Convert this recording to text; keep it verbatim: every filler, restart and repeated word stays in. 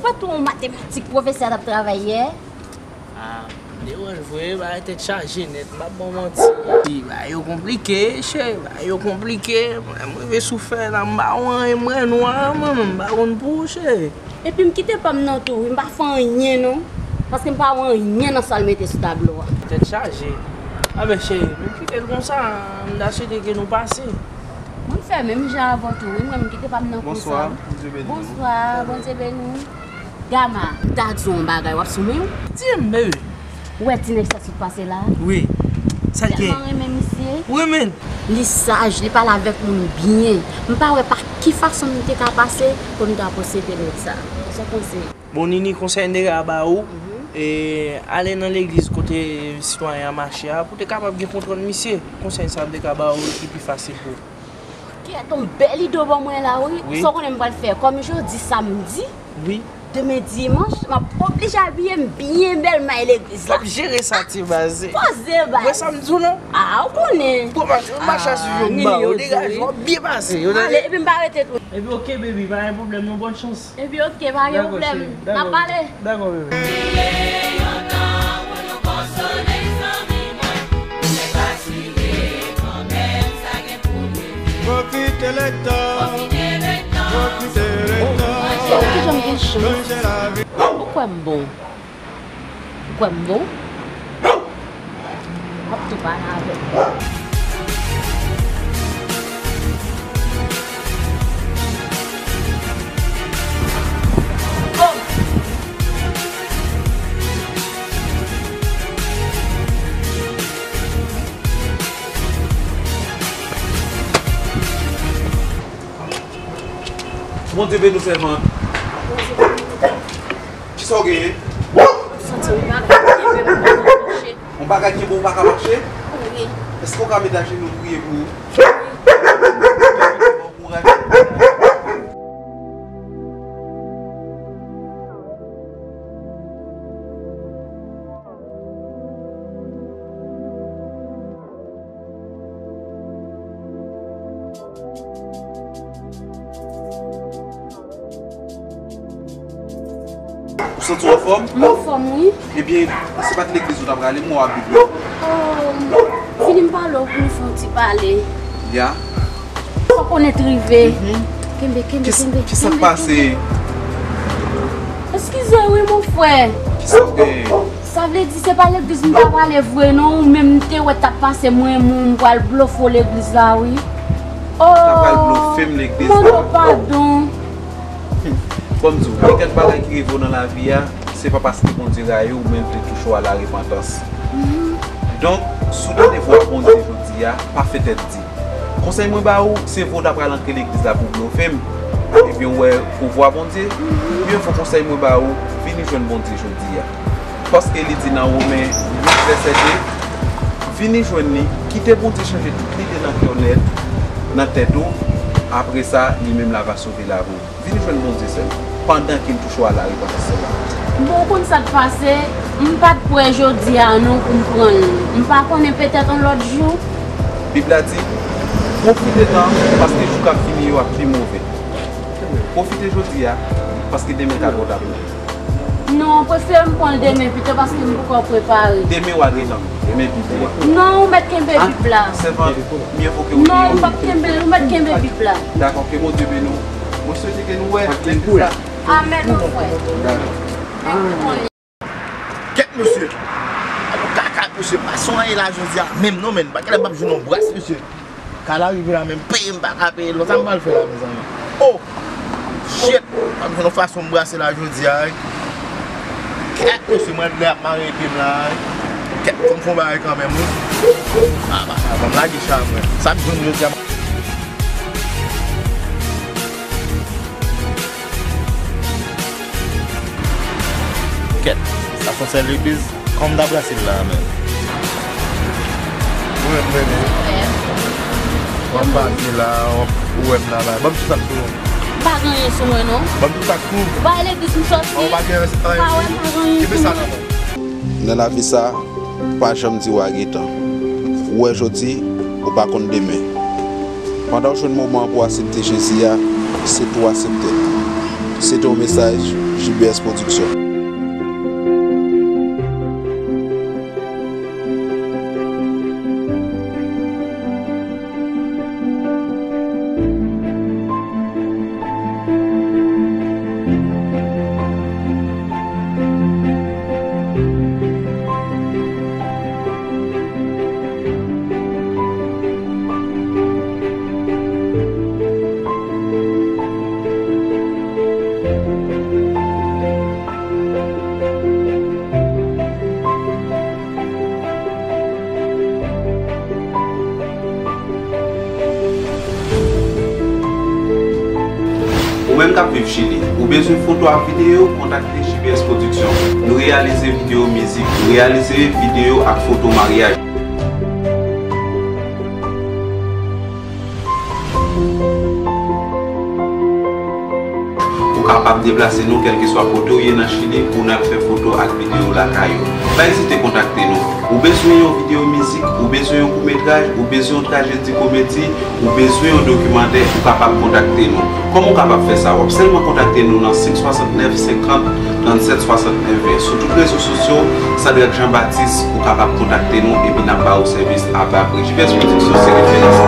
Pa tou yon matematik pwofesè a t ap travay yè. Ah, m deranj vre, bagay tèt chaje nèt, m p ap ba w manti. Bagay yo konplike, cheri, bagay yo konplike. Mwen, m rive sou fèy la, m pa wè anyen, m wè nwa, mwen menm, m pa konn pou ou, cheri. Epi m kite pa m nan tou, wi, m pa fè anyen, non. Paske m pa wè anyen nan sa l mete sou tablo a. Tèt chaje. Anben, cheri, nou kite l konsa, m ta swete ke nou pase. Mwen, m fè menm jan avè w tou, wi, mwen, m kite pa m nan konsa. Bonswa, Bondye beni w. Bonswa, Bondye beni w. Gama, m ta di w yon bagay, w ap sou men w? Di m, baby. Ou wè ti nèg sa sot pase la? Wi. Sa l gen? Tèlman renmen misye. Ou renmen l? Li saj, li pale avèk moun byen. M pa wè pa ki fason m te ka pase pou m ta posede nèg sa. Sa w panse? Bon, Nini, konsèy m te ka ba ou, e, ale nan legliz kote sitwayen an mache a, pou te kapab gen kontwòl misye. Konsèy sa m te ka ba ou, li pi fasil pou ou. Kèt, yon bèl ide w ban mwen la, wi. Wi. Sa w konnen m pral fè? Kòm jodi samdi, wi, demen dimanch, m ap oblije abiye m byen bèl, m al legliz la. W ap jere sa, ti baz. Poze, baz. Ou wè sa m di w lan? Ah, ou konnen. Bon, mache, mache a swiv yo, m ba ou degaje, w ap byen pase. Ale, epi m pa rete tou. Epi, oke, baby, pa gen pwoblèm, non, bòn chans. Epi, oke, pa gen pwoblèm. N ap pale. Dakò, bebe. Pwofite lè tan, pwofite lè tan. Kijan m gen chans? Ou kwè m bon? Ou kwè m bon? M ap tou pale avè w. Bondye beni w, sèvant. Kisa w genyen? M santi yon bagay kenbe m, m pa ka mache. Yon bagay kenbe w, ou pa ka mache? Wi. Èske w ka met ajenou priye pou ou? Wi. Bon kouraj. Ou santi w anfòm? M anfòm, wi. Ebyen, se pa t legliz ou t ap prale, m wè w ap bib la. Oh, vini m pale w pou nou fè yon ti pale. Ya. Fòk onèt rive. Mhm. Kenbe, kenbe, kenbe, kenbe. Kisa k pase? Eskize wi, mon frè. Kisa w genyen? Sa vle di se pa legliz m ta prale vre non, ou menm m te wè t ap pase mwen, mwen m pral blofe w legliz la wi. Oh, ta pral blofe m legliz la. Mande w padon. Bon, m di w, gen kèk bagay ki rive w nan lavi a, se pa paske Bondye rayi w, men l vle touche w a la repantans. Mhm. Donk, si w tande vwa Bondye jodi a, pa fè tèt di. Konsèy mwen ba ou, se vre w ta pral antre legliz la pou w blofe m, ebyen w wè pou vwa Bondye, byen fò konsèy mwen ba ou, vini jwenn Bondye jodi a. Paske li di nan Women uit vèsè de, vini jwenn li, kite Bondye chanje tout lide nan kè w nèt, nan tèt ou, apre sa, li menm la va sove lavi w. Vin jwenn Bondye sèl, pandan ke l touche w a la repantans sèl la. Bon, ou konn sa k pase, m pa t prè jodi a non pou m pran l. M pa konnen, petèt yon lòt jou. Bib la di, pwofite tan an, paske jou k ap vini yo ap pi move. Pwofite jodi a, paske demen ka twò ta pou ou. Non, prefere m pran l demen pito paske m poko prepare. Demen w a gen tan. Men Bib la. Non, ou mèt kenbe Bib la. Sèvant, m envoke w deyò. Non, ou p ap kenbe, ou mèt kenbe Bib la. Dakò, ke Bondye beni w. Mwen swete ke nou wè legliz la. Amèn, mon frè. Kèt, mesye. Kaka, mesye, pa sonje la jodi a menm non, men. Pa genlè m p ap jwenn yon bras, mesye. Kay la rive la menm, peye m pa ka peye l non, sa m pral fè la, mezanmi? Oh! Shit! M ap jwenn yon fason m brase la jodi a, wi. Kèt, mesye, mwen lè ap mare pye m la, wi. Kèt, fò m fè yon bagay kanmenm, wi. Ah, pa sa, ban m lage cha mwen. Sa m jwenn jodi a. Kèt, sa se yon sèl legliz. Kòman m ta brase l la menm? Ou menm, menm. W ap pase la, w ap, ou wè m la, la. Ban m ti sa k sou ou. M pa gen anyen sou mwen, non. Ban m ti sa k sou ou. Ou pa wè legliz m sòti? Ou pa gen anyen sou ou. Kenbe sa nan men w. Nan lavi sa, pa janm di w a gen tan. Ou wè jodi, ou pa konn demen. Pandan w jwenn moman an pou w aksepte Jezi a, se tou aksepte l. Se te yon mesaj J B S Production. Ou menm k ap viv Chili, ou bezwen foto ak videyo, kontakte J B S Production. Nou reyalize videyo mizik, nou reyalize videyo ak foto maryaj. Ou kapab deplase nou kèlkeswa kote w ye nan Chili pou n al fè foto ak videyo lakay ou. Pa ezite kontakte nou. Ou bezwen yon videyo mizik, ou bezwen yon kout metraj, ou bezwen yon trajedi komedi, ou bezwen yon dokimantè, ou kapab kontakte nou. Kòman w kapab fè sa? W ap sèlman kontakte nou nan senk swasantnèf senkant trannsèt swasantnèf ven. Sou tout rezo sosyo, Sadrac Jean Baptiste, ou kapab kontakte nou epi n ap ba ou sèvis a ba pri. J B S Production se referans.